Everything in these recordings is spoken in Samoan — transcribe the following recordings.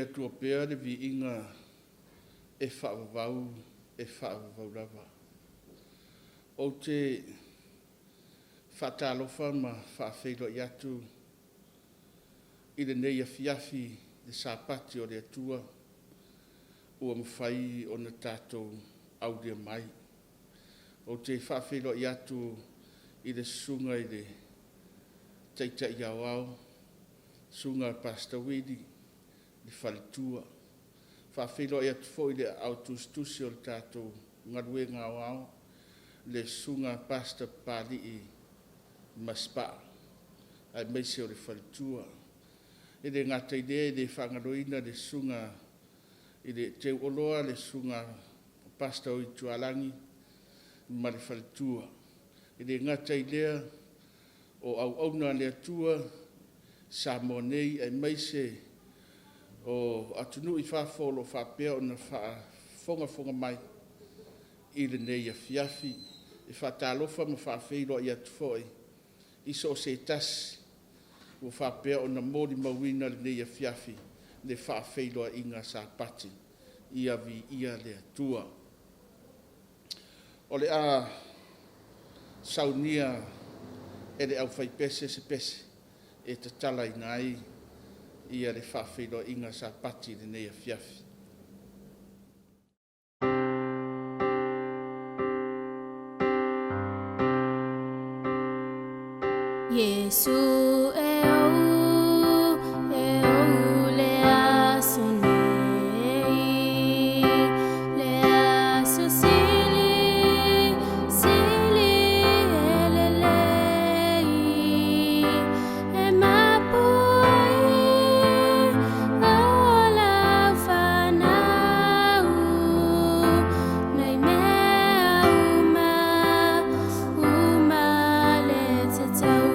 Atua pea le viiga e faavavau, e faavavau lava. Ou te faatalofa ma faafeiloai atu i lenei afiafi i le Sapati o le Atua ua mafai ona tatou aulia mai. Ou te faafeiloai atu i le Susuga i le Taitai Aoao, Susuga Pastor Willie le faletua. E faafeiloai atu foi i le Aao Tusitusi o le tatou galuega aoao, le Susuga Pastor Papalii Masepau aemaise o le faletua. E le gata i lea e le faagaloina le Susuga i le Teuoloa le Susuga Pastor Tualagi ma le faletua. E le gata i lea o auauna a le Atua i Samoa nei aemaise o atunuu i fafo o lo o faapea ona faafogafoga mai i lenei afiafi. E faatalofa ma faafeiloai atu foi i so o se tasi ua faapea ona molimauina lenei afiafi i le faafeiloaiga Sapati. Ia viia le Atua. O le a saunia e le aufaipese se pese e tatalaina ai le faafeiloaiga Sapati i lenei afiafi. Iesu e ou, e ou le aso nei, le aso sili, sili e lelei. E mapu ai o lau fanau, nei mea uma, uma le tatau.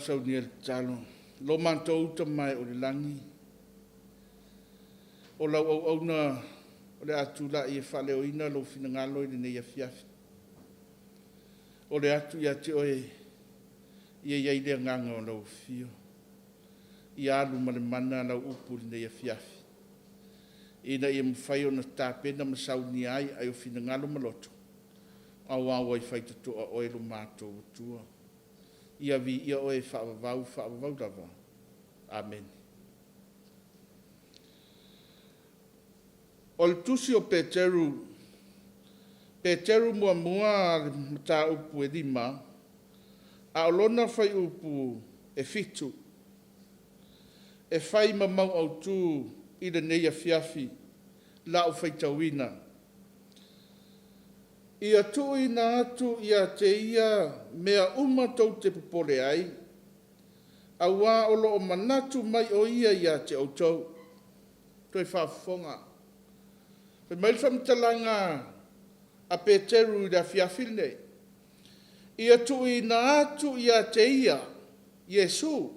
Sausaunia le tatalo. Lo matou Uta mae o le lagi, o lau auauna o le a tulai e faaleoina lou finagalo i lenei afiafi. O le atu ia te oe, ia i ai le agaga o lau afio. Ia alu ma le mana lau upu i lenei afiafi, ina ia mafai ona tapena ma saunia ai ai o finagalo ma loto, aua ua i faitotoa oe lo matou Atua. Ia viia oe e faavavau, faavavau lava. Amene. O le tusi o Peteru, Peteru muamua le mataupu e 5, a o lona fuaiupu e 7, e fai ma mau autu i lenei afiafi lau faitauina. Ia tuuina atu ia te Ia mea uma tou te popole ai, aua o lo o manatu mai o Ia ia te outou. Toe faafofoga. Fai mai le faamatalaga a Peteru i le afiafi lenei, ia tuuina atu ia te Ia, Iesu,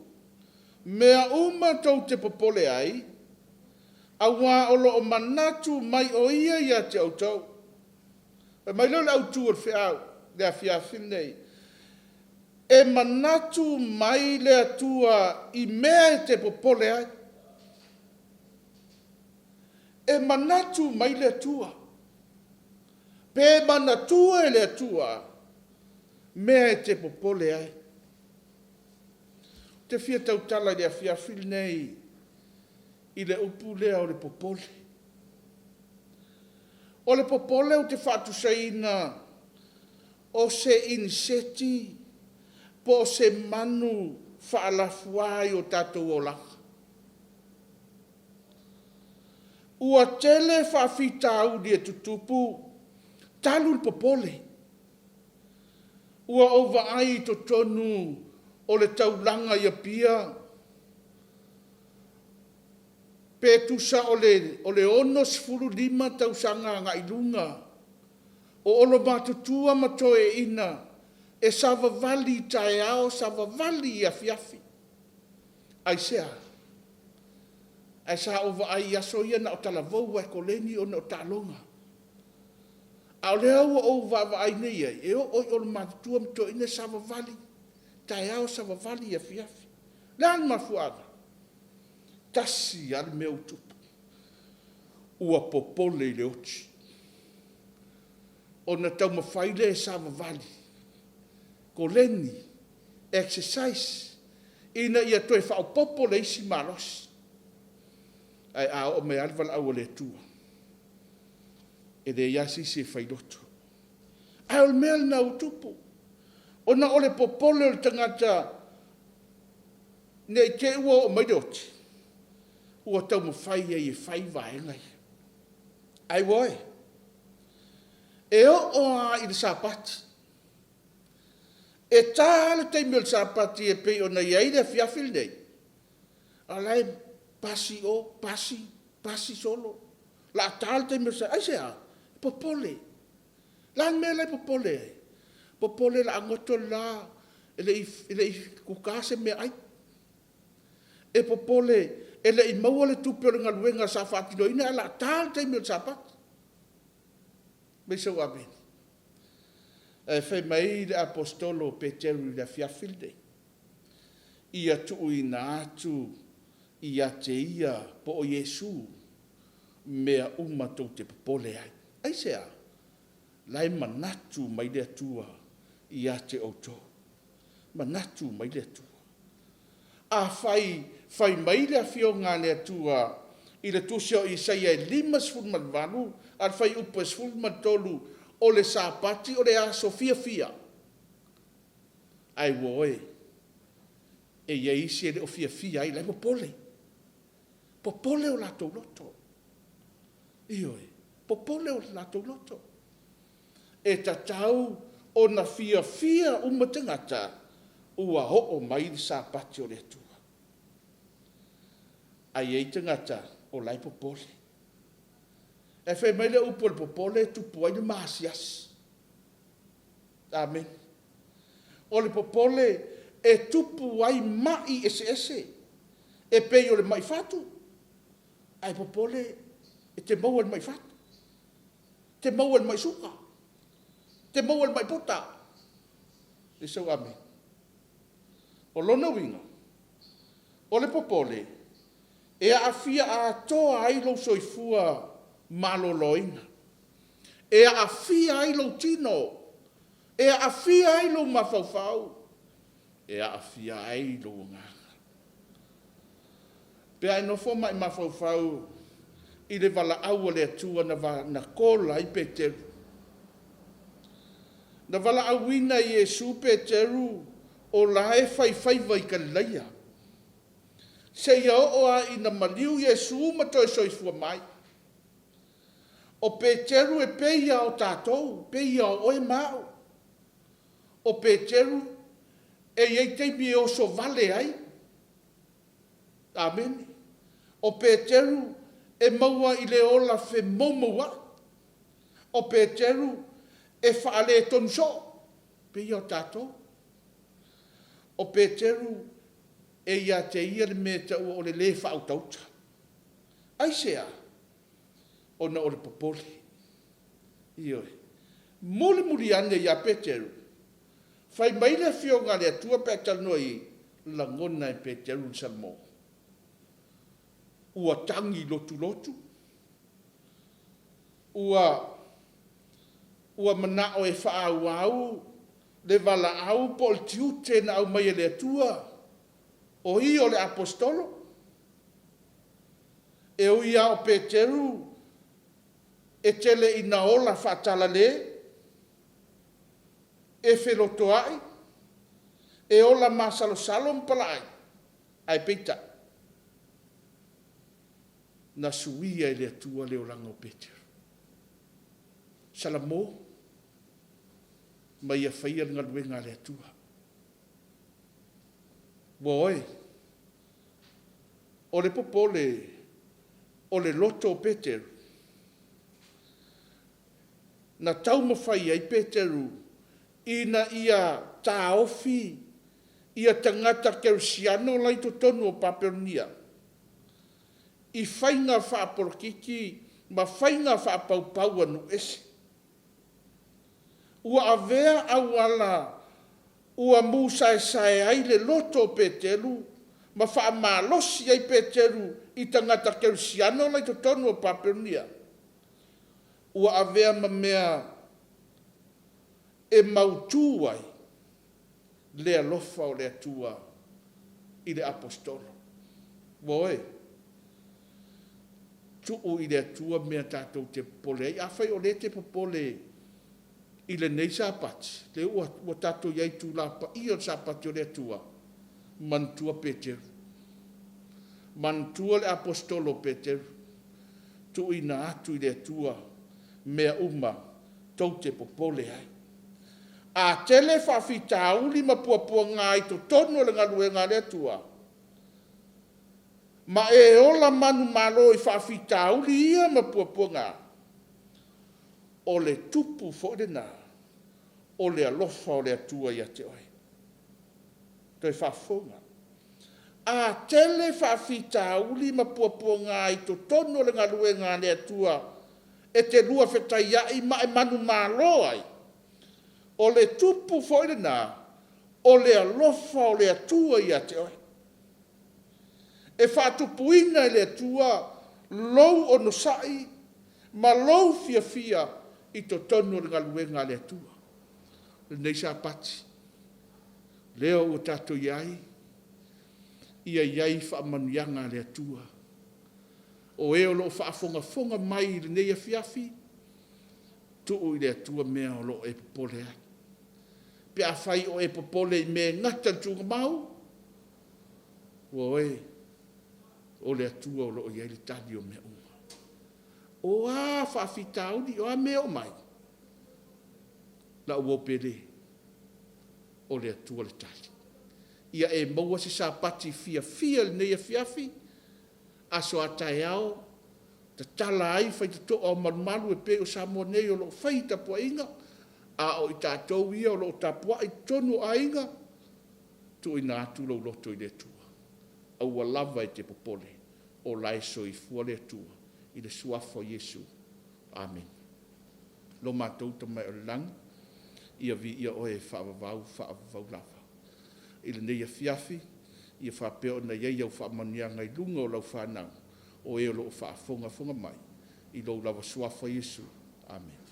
mea uma tou te popole ai, aua o lo o manatu mai o Ia ia te outou. Fai mai lea o le autu o le feau i le afiafi lenei, e manatu mai le Atua i mea e te popole ai. E manatu mai le Atua, pe manatua e le Atua mea e te popole ai. Ou te fia tautala i le afiafi lenei i le upu lea o le popole. O le popole ou te faatusaina o se iniseti po o se manu faalafua i o tatou olaga. Ua tele faafitauli e tutupu talu le popole. Ua ou vaai i totonu o le taulaga i Apia, pe tusa o le 65 tausaga agai i luga, o olomatua ma toeaiina e savavali i taeao, savavali i afiafi. Aisea? Ae sa ou vaai i aso ia na o talavou lava e koleni ona o taaloga. A o lea ua ou vaavaai nei i ai, e oo i olomatua ma toeaiina e savavali taeao, savavali afiafi. O le a le mafuaaga? Tasi lava le mea ua tupu, ua popole i le oti. Ona taumafai lea e savavali, koleni, exercise ina ia toe faaopoopo le isi malosi. Ae a oo mai lava le valaau a le Atua, e leai lava se isi e failoto. Ae o le mea lena ua tupu, ona o le popole o le tagata ne i te i ua oo mai le oti, ua taumafai ai e fai vaega ia. Ae ua e, e oo lava i le Sapati, e ta lava le taimi o le Sapati e pei ona i ai le afiafi lenei, a o la e pasi o, pasi, pasi solo, o le a ta le taimi o le Sapati. Aisea? Popole. O le a le mea la e popole ai? Popole o le a goto le la e le i kuka se meaai. E popole e le i maua le tupe o le galuega sa faatinoina ae o le a ta le taimi o le Sapati. Fai mai sau amene. Ae fai mai le Aposetolo o Peteru i le afiafi lenei, ia tuuina atu ia te Ia po o Iesu mea uma tou te popole ai. Aisea? O la e manatu mai le Atua ia te outou. Manatu mai le Atua. Afai fai mai le Afioga a le Atua i le tusi o Isaia e 58 a o le fuaiupu e 13, o le Sapati o le aso fiafia. Ae auoi, e i ai isi e le o fiafia ai o la e popole, popole o latou loto. Ioe, popole o latou loto. E tatau ona fiafia uma tagata ua oo mai le Sapati o le Atua. Ae i ai tagata o la e popole. Ae fai mai le upu o le popole e tupu ai le maasiasi. Amene. O le popole e tupu ai ma'i eseese e pei o le mai fatu, ae popole e te maua i le mai fatu, e te maua i le mai suka, e te maua i le mai puta. O le a sau amene? O lona uiga, o le popole, e aafia atoa ai lou soifua maloloina, e aafia ai lou tino, e aafia ai lou mafaufau, e aafia ai lou agaga. Pe a e nofo ma e mafaufau i le valaau a le Atua na call ai Peteru. Na valaauina e Iesu Peteru o la e faifaiva i Kalilaia, seia oo lava ina maliu Iesu ma toe soifua mai. O Peteru e pei lava o tatou, e pei lava o oe ma au. O Peteru e i ai taimi e osovale ai. Amene. O Peteru e maua i le ola femoumouai. O Peteru e faaletonu soo, pei lava o tatou. O Peteru e ia te ia le mea e taua o le le faautauta. Aisea? Ona o le popole. Ioe. Mulimuli ane ia Peteru, fai mai le Afioga a le Atua pe a talanoa i i, lagona e Peteru le salamo. Ua tagi lotulotu, ua manao e faaauau le valaau po o le tiute na aumai e le Atua, o ia o le Aposetolo. E ui lava o Peteru e tele ina ola faatalale, e felotoai, e ola masalosalo ma palaai, ae peitai, na suia e le Atua le olaga o Peteru. Salamo ma ia faia le galuega a le Atua. Ua oe, o le popole o le loto o Peteru, na taumafai ai Peteru ina ia taofi ia tagata kerisiano la e i totonu o Papelonia i faiga faapolokiki ma faiga faapaupau a nuu ese. Ua avea auala ua musaesae ai le loto o Peteru ma faamalosi ai Peteru i tagata kerisiano la e i totonu o Papelonia, ua avea ma mea e mautu ai le alofa o le Atua i le Aposetolo. Ua oe, tuu i le Atua mea tatou te popole ai. Afai o lea e te popole i lenei Sapati, lea ua tatou i ai i itula paia o le Sapati o le Atua, manatua Peteru. Manatua le Aposetolo o Peteru, tuuina atu i le Atua mea uma tou te popole ai. A tele faafitauli ma puapuaga i totonu o le galuega a le Atua, ma e ola manumalo i faafitauli ia ma puapuaga, o le tupu foi lena o le alofa o le Atua ia te oe. Toe faafou. A tele faafitauli ma puapuaga i totonu o le galuega a le Atua e te lua fetaiai ma e manumalo ai, o le tupu foi lena o le alofa o le Atua ia te oe. E faatupuina e le Atua lou onosai ma lou fiafia i totonu o le galuega a le Atua. O lenei Sapati, lea ua tatou i ai, ia i ai faamanuiaga a le Atua. O e o lo o faafogafoga mai i lenei afiafi, tuu i le Atua mea o lo o e popole ai. Pe afai o e popole i mea e gata i le tuugamau, ua oe, o le Atua o lo o i ai le tali o mea uma. O a faafitauli, o a mea e oo mai, lau uo pele, o le Atua le tali. Ia e maua se Sapati fiafia i lenei afiafi, aso a taeao, tatala ai faitotoa o malumalu e pei o Samoa nei o lo o fai tapuaiga, a o i tatou ia o lo o tapuai i totonu o aiga. Tuuina atu lou loto i le Atua, aua lava e te popole, o la e soifua le Atua i le Suafa o Iesu. Amene. Lo matou Tama e o i le lagi, ia viia Oe e faavavau faavavau lava. I lenei afiafi, ia faapea ona i ai au faamanuiaga i luga o lau fanau, o e o lo o faafogafoga mai, i lou lava Suafa Iesu. Amene.